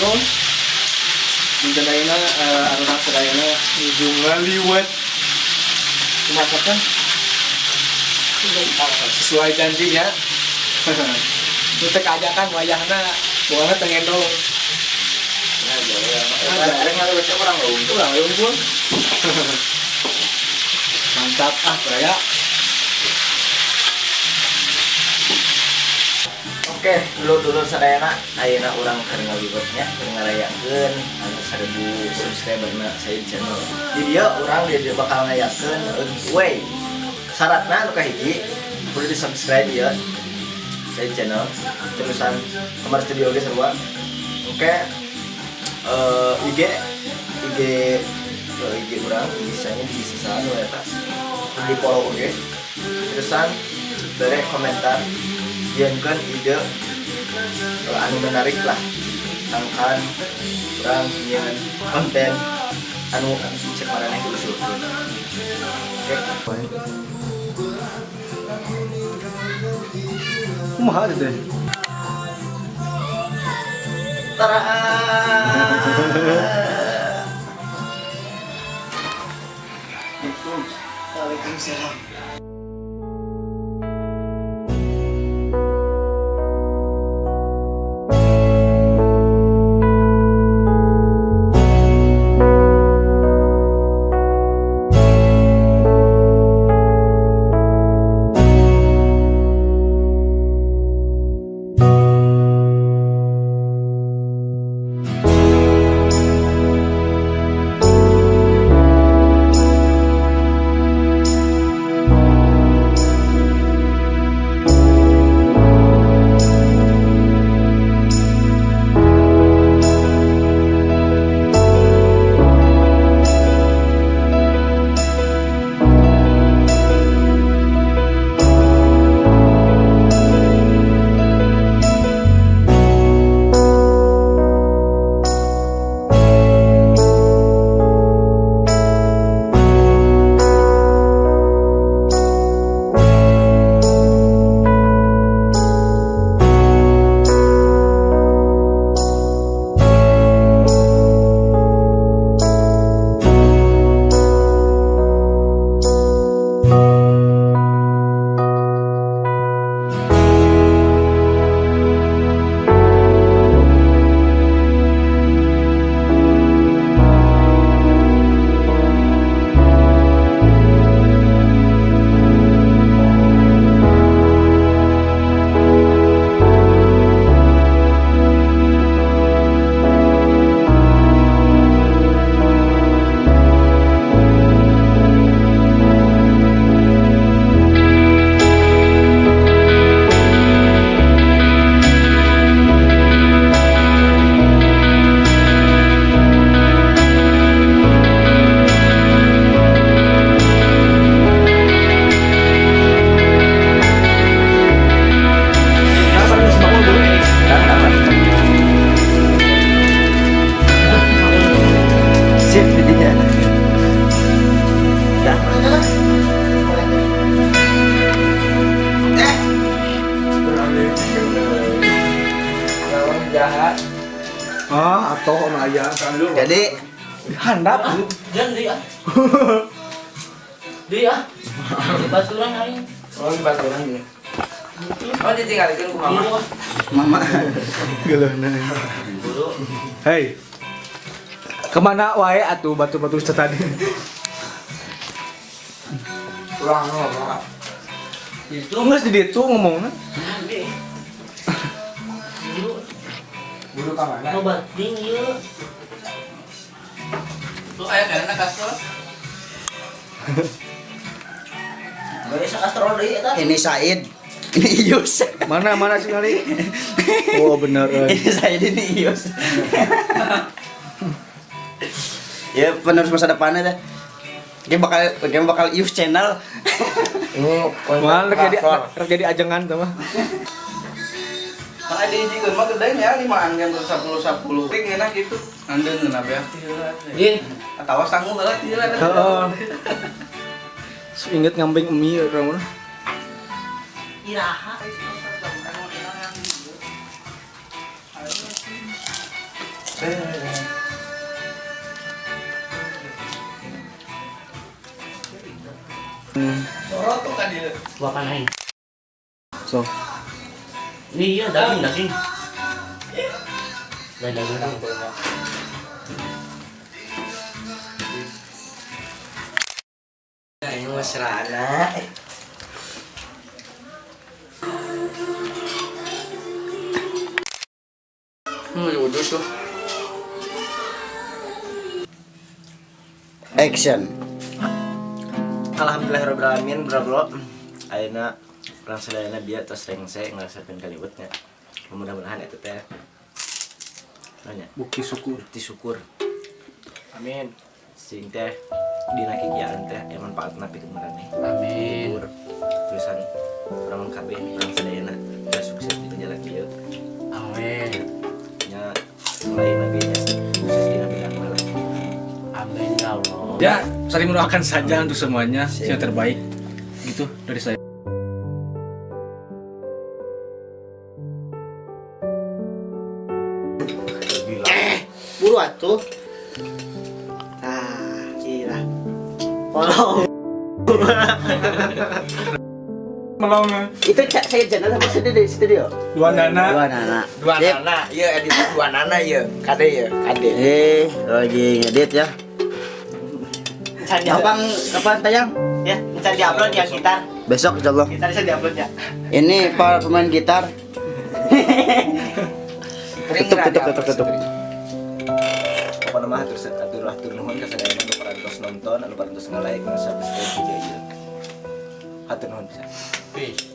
Assalamualaikum. Dinten ayeuna arurang sadayana Nuju ngaliwet. Masakan sesuai janjinya. Nu teh ajakan wayahna bukanna teu ngendong. Nah, ya. Ada ngaliwet urang unggul. Urang we unggul. Mantap ah, Baraya. Oke, dulur-dulur sadayana, ayeuna urang keur ngaliwet nya, keur ngarayakeun anu 1000 subscriberna Said Channel. Di dieu urang di dieu bakal ngayakeun giveaway. Syaratna anu kahiji kudu di-subscribe ya Said Channel. Terusan Kamar Studio ge sarua. Oke. IG IG IG urang bisanya di sisaan we eta. Kudu di follow oge. Terusan bere komentar, jieunkeun ide anu menarik lah sangkan urang nyieun konten anu cek maraneh diusulkeun. Oke. Kumaha teh? Tara. Waalaikumsalam. Sip jadinya. Dah. Lawan jahat. Ah, atau ono aya. Jadi Handap. Jangan di ah. Di ah. Di baturan aing. Oh, di baturan ya. Oh, ditinggalikeun ku mama. Mama. Geuleuhna. Buru. Hei. Kemana wae atuh batu-batu tadi? Urang ngomong. Itu Geus di ditu ngomongna. di. Buru. Buru ka mana? Mau bating ieu. Tuh aya karena kastrol. Bisa kastrol deui eta. Ini Said. Ini Ius. Mana mana sih kali? Oh, bener euy. Ini Said, ini Ius. Ya penerus masa depannya teh. Dia bakal Ius channel. Ini Mal rek jadi ajengan teh mah. Kan ada hijikeun mah gede nya limaan kan 10 10. Ting enak gitu. Andeun ngeunah beak ti heula. Din. Atawa sangu heula ti heula. Heeh. Inget ngambing mie urang mah. Iraha. Sorot tuh kan dia. Bukan aing. So, Iya, daging, daging. Lain daging. Aing mesrana. Udah tuh. Action. Alhamdulillahirobbilalamin bro bro. Ayeuna urang sadayana bieu tos rengse ngarasakeun kaliwetnya. Mudah-mudahan eta teh nanya bukti syukur. Bukti syukur. Amin. Sing teh dina kikieuan teh aya manfaatna pikeun maraneh. Amin. Syukur. Tulisan urang kabeh urang sadayana bisa sukses di jalan ieu. Amin. Nya mulai nabi nya sukses dina bidang lah. Amin ya Allah. Ya, saling mendoakan saja untuk semuanya yang terbaik. Gitu dari saya. Buru atuh. Ah, gila. Follow. Melong. Itu cak saya channel sama studio studio. Dua nana. Dua nana. Dua Sip. nana, iya edit dua nana iya. Kade ya, kade. Lagi ngedit ya. Kapan kapan tayang? Ya, bisa diupload ya gitar. Besok insyaallah. Gitar bisa diupload ya. Ini para pemain gitar. Tutup tutup tutup tutup. Pokoknya mah terus atur atur nuhun ka sadayana anu parantos nonton, anu parantos nge-like, nge-subscribe video ieu. Hatur nuhun pisan. Peace.